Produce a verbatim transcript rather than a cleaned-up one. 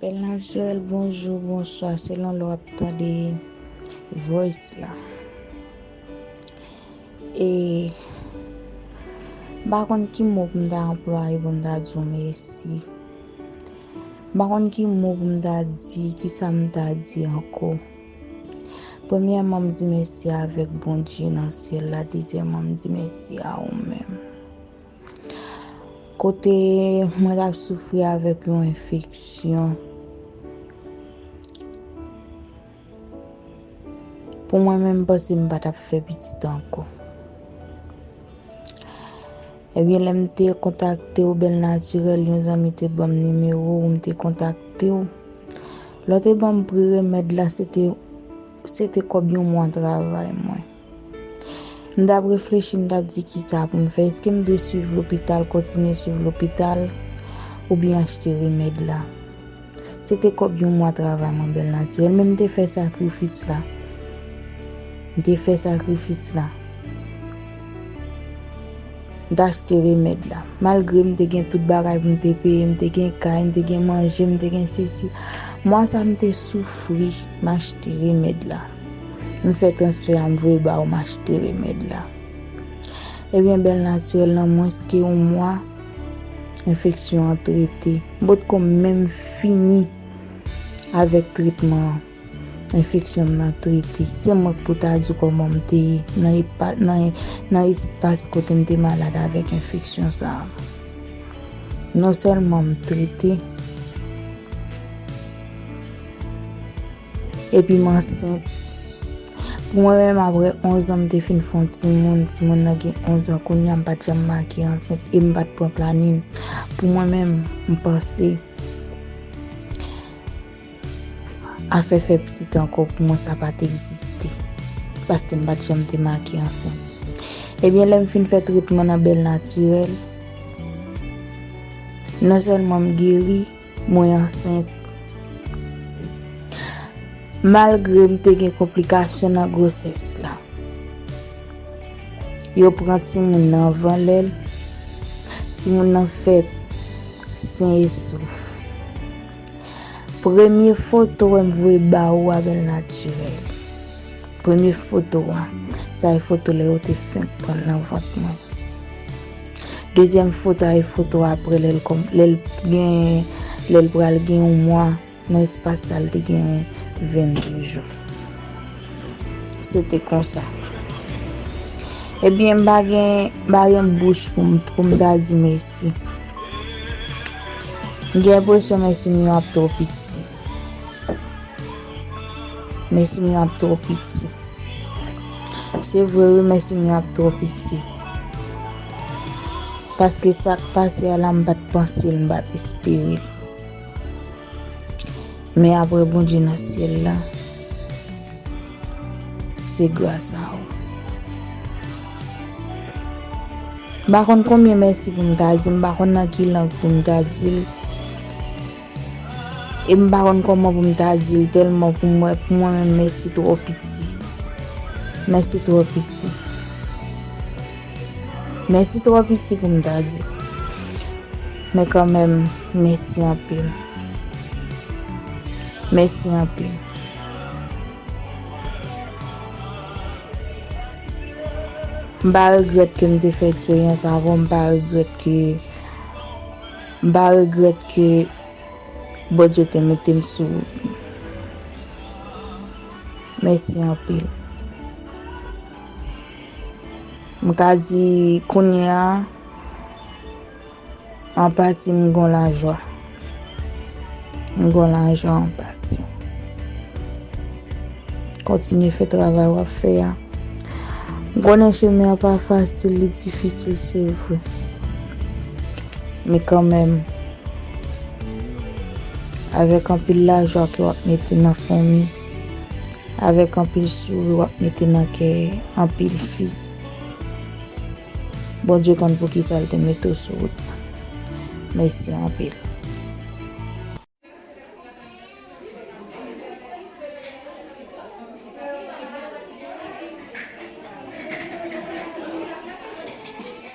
Bèl Natirèl, bonjou, bonswa, selon lè w ap tande voice la. E m pa konn ki mo pou m ta anplwaye pou m ta di w mèsi. M pa konn ki mo pou m ta di, ki sa m ta di ankò. Premyèman, m di mèsi avèk Bondye nan syèl la. Dezyèmman, m di mèsi a ou menm. Kote mwen t ap soufri avèk yon enfeksyon. Pou mwen menm, m panse m pa t ap fè pitit ankò. Ebyen, lè m te kontakte w, Bèl Natirèl, yon zanmi te ban m nimewo w, m te kontakte w. Lè w te ban m pri remèd la, se te, se te kòb yon mwa travay mwen. M t ap reflechi, m t ap di kisa pou m fè. Èske m dwe swiv lopital, kontinye swiv lopital, oubyen achte remèd la? Se te kòb yon mwa travay mwen, Bèl Natirèl, men m te fè sakrifis la. M te fè sakrifis la. M t achte remèd la. Malgre m te gen tout bagay pou m te peye, m te gen kay, m te gen manje, m te gen sesi. Mwa sa m te soufri, m achte remèd la. M fè transfè a, m voye ba ou, m achte remèd la. Ebyen, Bèl Natirèl, nan mwens ke yon mwa, enfeksyon an trete. M potko menm fini avèk tretman an. Enfeksyon m nan trete. Se mwen k pou ta di w kòman m te ye nan epa-, nan, nan espas kote m te malad avèk enfeksyon sa a. Non sèlman m trete, epi m ansent. Pou mwen menm, apre onz an, m te fin fè yon timoun. Timoun nan gen onz an kounye a, m pa t janm make ansent e m pa t pran planin. Pou mwen menm, m panse afè fè pitit ankò pou mwen sa pa t egziste, paske m pa t janm te make ansent. Ebyen, lè m fin fè tretman nan Bèl Natirèl, non sèlman m geri, mwen ansent. Malgre m te gen konplikasyon nan gwosès la, yo pran timoun nan anvan lè l. Timoun nan fèt sen e souf. Premye foto wè m voye ba ou a, Bèl Natirèl. Premye foto a, sa e foto lè yo te fenk pran l nan vant mwen. Dezyèm foto a e foto apre lè l kòm-, lè l gen, lè l pral gen yon mwa. Nan espas sa, l te gen venndez jou. Se te konsa. Ebyen, m pa gen, m pa gen bouch pou m, pou m ta di mèsi. M gen enpresyon mèsi m yo ap twò piti. Mèsi m yo ap twò piti. Se vre, wi, mèsi m yo ap twò piti. Paske sa k pase a la, m pa t panse l, m pa t espere l. Men apre Bondye nan syèl la, se gras a ou. M pa konn konbyen mèsi pou m ta di, m pa konn nan ki lang pou m ta di l. E m pa konn kòman pou m ta di l, tèlman pou mwen, pou mwen menm, mèsi twò piti. Mèsi twò piti. Mèsi twò piti pou m ta di. Men kanmenm, mèsi anpil. Mèsi anpil. M pa regrèt ke m te fè eksperyans avè w, m pa regrèt ke, m pa regrèt ke Bondye te mete m sou wout. Mèsi anpil. M ka di kounye a, an pati m gon lajwa. M gon lajwa an pati. Kontinye fè travay w ap fè a. M konnen chemen an pa fasil, li difisil, se vre. Men kanmenm, avèk anpil lajwa ke w ap mete nan fanmi, avèk anpil souri w ap mete nan kè anpil fi. Bondye konn poukisa l te mete w sou wout la. Mèsi anpil.